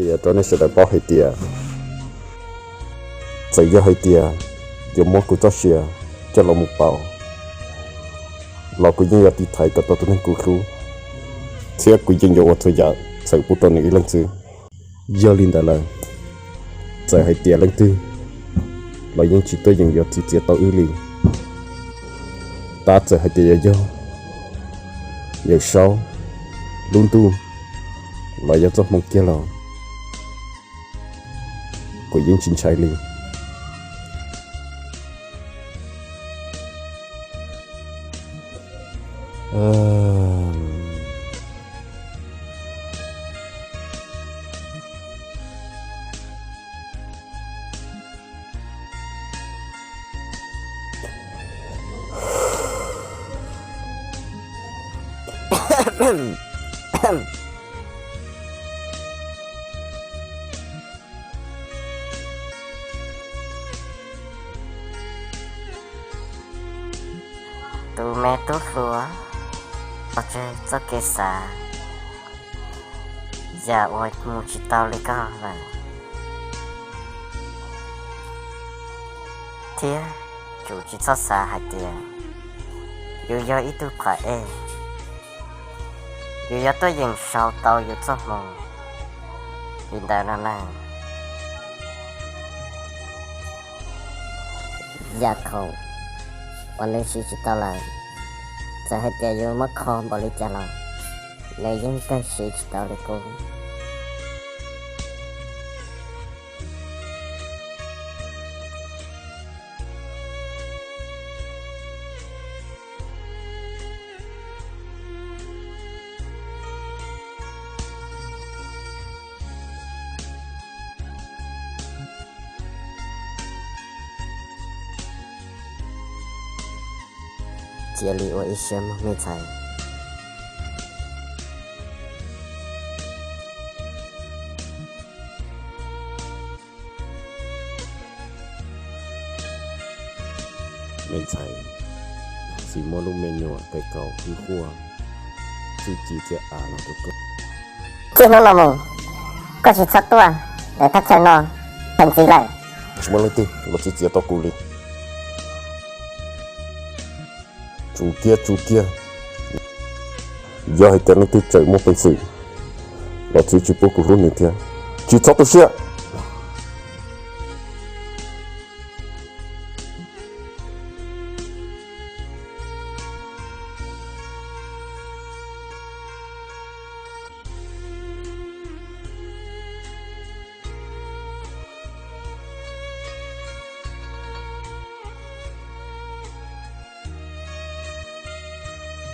Qhia rau nej sawv daws paub hais tias txawm yog hais tias yuav muab kuv txoj sia coj los mus pauv los kuv yeej yuav tiv thaiv kom tau tus neeg kuv hlub, thiab kuv yeej yuav ua txhua yam txhawm pub rau nws ib leeg xwb. Yog li ntawd lawm, txawm hais tias leej twg los yeej tsis tuaj yeem yuav txwv txiav tau wb li. Tab txawm hais tias yuav yog Yawm Saub lub ntuj los yog txoj hmoo kiag los kuv yeej tsis ntshai li. Tus me tub hluas, pov tseg txoj kev xav, yam uas mus tsis tau li koj lawm, thiab tsum tsis txhob xav hais tias yus yog ib tug qhov ej, yus yuav tuaj yeem sau tau yus txoj hmoo li ntawd no na. Yam khoom uas nws siv tsis tau lawm, txawm hais tias yuav muab kho npaum li cas los nws yeej kawg siv tsis tau li qub. Cia li ua ib siab mog me ntxhais. Me ntxhais, tsis muaj lub me nyuam tais kaus hwj huaj txuj ci txiaj av no rau koj. Txij hnub no mus, koj tsis txhob tuaj ntawm thaj chaw no ntxiv lawm. Tsis muaj leej twg los txwv txiav tau kuv li. Tsum kiag, tsum kiag. Yog hais tias leej twg tseem muaj peev xwm los txwv tsis pub kuv hlub nws thiab, tsis txhob tu siab.